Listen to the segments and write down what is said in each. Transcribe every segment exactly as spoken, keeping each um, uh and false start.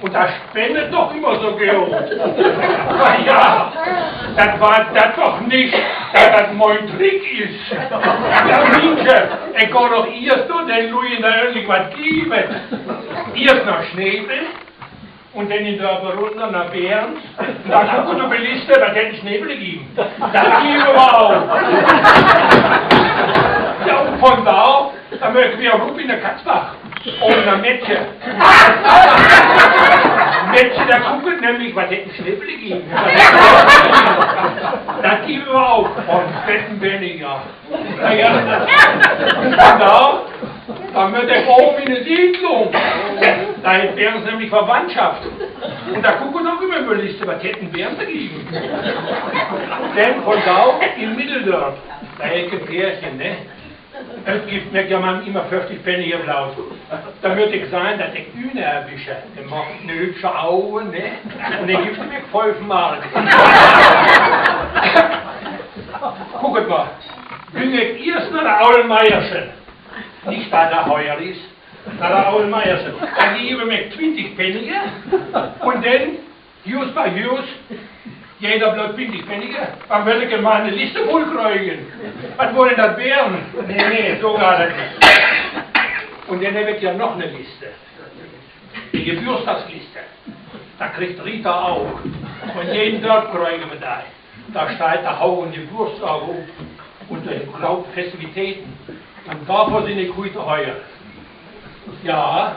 Un dat spennt doch immer so goot. Na ja, dat weet dat doch nich, dat dat mien Trick is. Ja, Miensche, ik gah doch eerst na den Lüe, de endlich wat geven. Eerst na Schnepel un denn in de Runn na Behrens. Un denn kuckt wi op de Liste, wat dat för Schnepel geven. Dat geven wi ok. Ja, un vun dor ut, denn mööt wi ok rup na Katzbach. Un na Metje. Metje, dor kuckt nämlich, wat dat för Schnepel geven. Dat geven wi ok. Un Bettenberger. Na ja, vun dor ut, denn mööt wi rup in de Siedlung. Dor hett Behrens nämlich Verwandtschaft. Un dor kuckt wi ok immer op de Liste, wat dat för Behrens geven. Denn vun dor ut in Middeldörp, dor heff ik en Pärchen, ne? Dat gifft mi ja man immer föfftig Pennig bloot. Denn mutt ik sehn, dat ik ene erwisch. Denn maak ik 'ne hübsche Ogen, ne? Un denn gifft se mi fief Mark. Kuckt mal. Bün ik eerst na de Olle Meierschen. Nich, dat de heuer is. Na de Olle Meierschen. Dor geven se mi twintig Pennig. Un denn Huus bi Huus, jeder bloot twintig Pennig, denn will ik mal 'ne Liste vull kriegen. Wat wull denn dat weern? Nee, nee, so geiht dat nich. Un denn heff ik ja noch 'ne Liste. De Geburtstagsliste. Dor kriggt Rita ok. Vun jeden Dörp kriegen wi de. Dor steiht de hogen Geburtsdag op un de groten Festivitäten. Un dorför bün ik hüüt hier. Ja.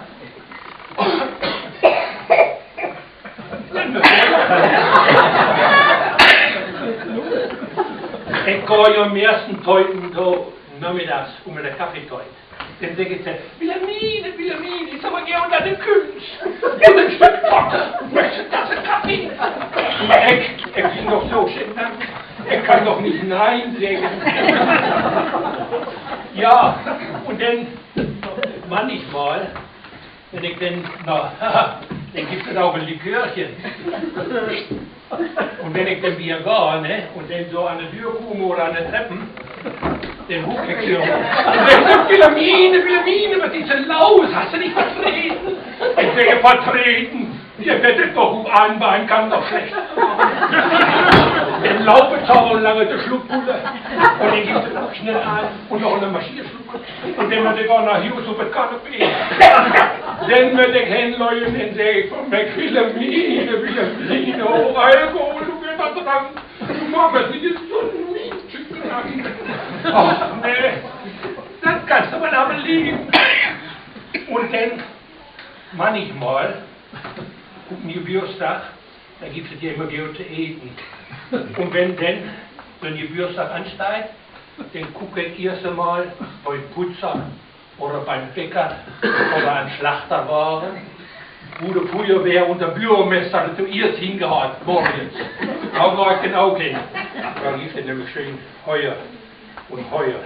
Ik gah ja meistens hüüt so namiddags üm de Kaffeetiet. Denn seggt se: Wilhelmine, Wilhelmine, is aver geern dat de kümmst. Un en Stück Torte, möchst du 'ne Tass Kaffee? Ik, ik bün doch so schön, ik kann doch nich nein seggen. Ja, un denn, mannichmal, wenn ik denn, na, denn gifft dat ok en Likörchen. Un wenn ik denn wedder gah, ne, un denn so an de Döör kumm oder an de Treppen, denn huuk ik so. Un denn seggt se: Wilhelmine, Wilhelmine, wat is denn los? Hest du nich vertreden? Ik segg: Vertreden? Ji weet dat doch, op een Been kann ik doch slecht. Denn laup ik so lang de Sluckpulle. Un denn gifft dat noch snell een un noch 'ne Marschier- Un denn mutt ik ok na Huus op dat Kanapee. Denn mutt ik henleggen un segg ik vun mi: Wilhelmine, Wilhelmine, oh, Alkohol, du weerst dran. Du maakst mi jetzt so 'n Mienstück dran. Ach, nee, dat kannst du man aver liegen. Un denn, mannichmal, op 'n Geburtsdag, dor gifft dat ja immer goot to eten. Un wenn denn so'n Geburtsdag ansteiht, denn kuck ik eerst mal bi'n Putzer oder bi'n Bäcker oder an'n Slachter, wo de Füerwehr un de Bürgermester toeerst hengeiht, morgens. Dor gah ik denn ok hen. Dor gifft dat nämlich schöön Heuer un Heuer.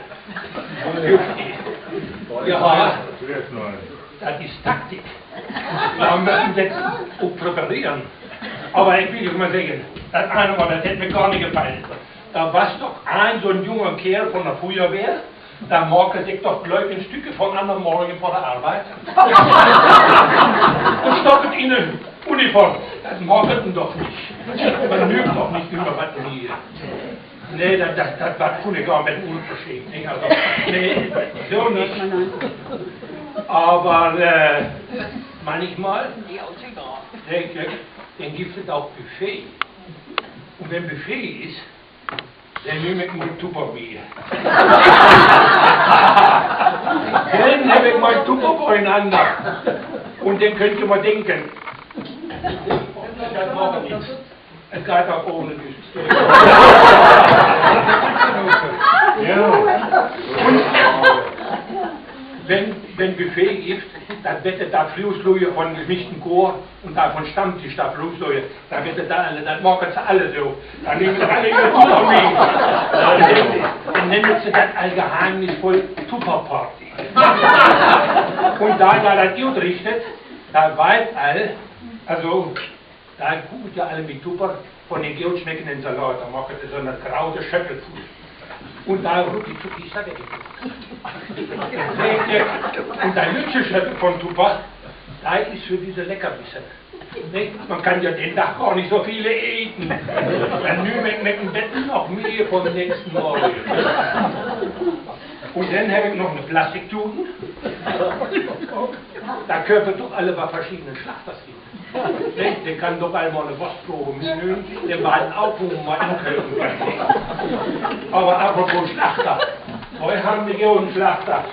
Ja, dat is Taktik. Wi mööt dat ok präparieren. Aver ik will jo mal seggen, dat ene Mal, dat hett mi gor nich gefallen. Dor was doch een so'n junger Keerl vun de Füerwehr, dor maak he sik doch gliek en Stück vun anner Morgen vör de Arbeit un stock dat in de Uniform. Dat maakt man doch nich. Man nöömt doch nich ümmer wat hier. Nee, dat, dat, dat, dat kunn ik gor nich, unverschäämt, ne? Also, nee, so nich. Aver, äh, mannichmal, denk ik, denn gifft dat ok Buffet. Un wenn Buffet is, denn nehm ik mal Tupper mit. Denn heff ik mien Tupper bienanner. Un denn köönt ji mal denken, dat maakt nix. Dat geiht ok ahn, dat is Ja. Un wenn, wenn Buffet gifft, dat wett dat Fluusluie vun Gesmichten Koor un dor vun Stammtisch, dat Fluusluie, dat wett dat alle, dat maakt se alle so. Denn nehmt se alle ehr Tupper mit. Denn nennt se dat all geheimnisvull Tupperparty. Un dor, dor dat goot richt, dor weet all, also, dor kuckt ja alle mit Tupper vun den goot smeckenden Salat, dor maakt se so 'ne grote Schöttel vull. Un dor ruckizucki is dat weggekocht. Un de lüttje Schöttel vun Tupper, dor is för disse Leckerbissen. Nee, man kann ja den Dag gor nich so vele eten. Denn nehm ik mi en beten noch mehr vör'n nächsten Morgen. Un denn heff ik noch 'ne Plastiktuten. Dor köönt wi doch alle wat verschiedene Slachters in. Nee, de kann doch al mal 'ne Wostprobe mitnehmen, de man ok mal inköpen kann. Aver apropos Slachter. Wi harrn hier en Slachter.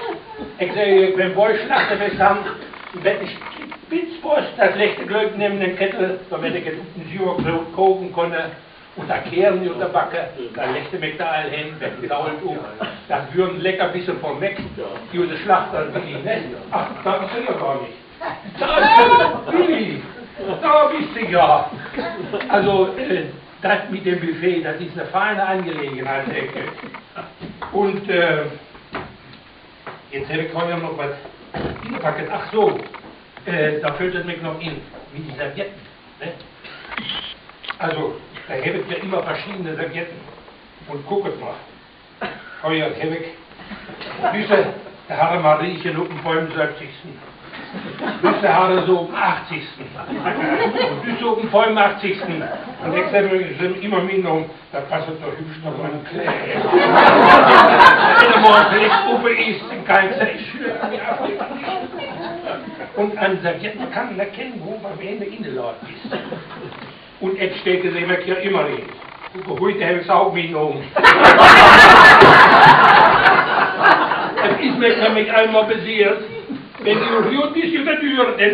Ik segg, wenn wi Slachter west harrn, en beten Spitzwust, dat leggt he glöök neven den Kettel, dormit ik et ut den Juurk koken kunn. Un dat Keerl ut de Backe, dat leggt he mi dor al hen, beten Solt op. Dat wöör en lecker beten vör Meck, de use Slachter, Willi, ne? Ach, dor is he ja gor nich. Dor is he, Willi. Dor büst du ja. Also, äh, dat mit dem Buffet, dat is 'ne feine Angelegenheit, segg ik. Un, äh, jetzt heff ik hier noch wat inpackt. Ach so, äh, dor föllt mi noch in, mit de Servietten, ne? Also, dor heff ik ja immer verschiedene Servietten. Un kuck mal. Hier heff ik düsse, de harr Mariechen op den fünfunsiebzigsten. Düsse harr se op den achtzigsten. Un düsse op den fünfunachtzigsten. Un ik heff se immer mitnahmen, dat passt doch hübsch noch mal en Kleed. Wenn dor mal en Fleck op is, denn kann ik se schöön afwickle. Un an Servietten kann man erkennen, wo man inladen is. Un ik steek se mi ja immer in. Kuck, hüüt heff ik se ok mitnahmen. Dat is mi nämlich eenmal passeert. Wenn du hüüt büst verdöört, denn,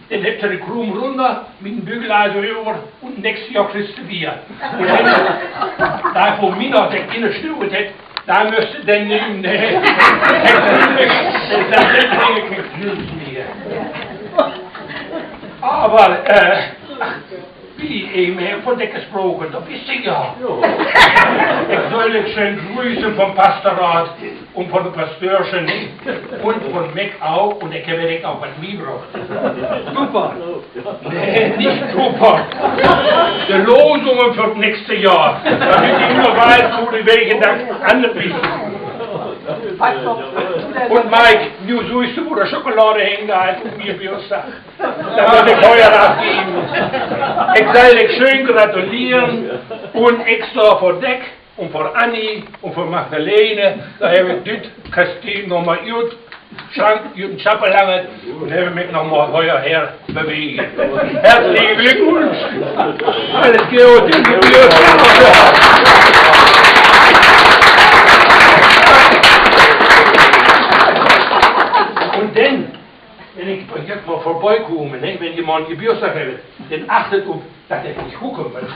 denn hebbt se de Kruum rünner, mit den Bügeleisen över un nächstes Johr kriggst du weer. Un wenn de vun mi noch de Kinner stüert hett, dor müsst du denn nehmen, ne? Dat is nix mehr. Aver, äh, ach, Willi, even, he hett vun Deck gesproken, dor büst du ja. Ik sall di schöön grüßen vun Pastorat un vun de Pastörschen un vun Meck ok, un ik heff direkt ok wat mitbrocht. Super. Nee, nich super. De Losungen för 't nächste Johr. Dormit du immer weetst, wo du welken Dag an büst. Un Mike, nu sühst du, wo de Schokolade hängen deit, op mien Geburtstag. Dat mutt ik hüüt afgeven. Ik sall di schöön gratulieren un extra för Deck un för Anni un för Magdalene, dor heff ik düt Kostüm noch mal ut Schank, ut den Schapp langet un heff mi noch mal hierher bewegt. Herzlichen Glückwunsch! Alles Gute, liebe Jürgen. Un denn, wenn ik jetzt mal vörbeikum, ne, wenn jemand Geburtstag hett, denn achtet op, dat de nich hucken mutt.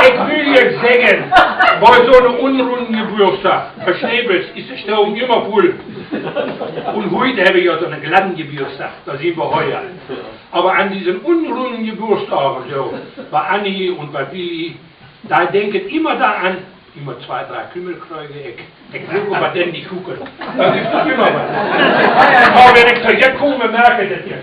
Ik will jo seggen, bi so'n unrunnen Geburtstag, versteiht sik, is de Stoven immer vull. Un hüüt heff ik ja so'n glatten Geburtstag, dor sünd wi hüüt. Aver an dissen unrunnen Geburtstag, so, bi Anni un bi Willi, dor denk ik immer doran, immer twee, dree Kümmel krieg ik. Ik will aver denn nich hucken. Dat is doch immer wat. Aver wenn ik to jo kumme, merk ik dat jo.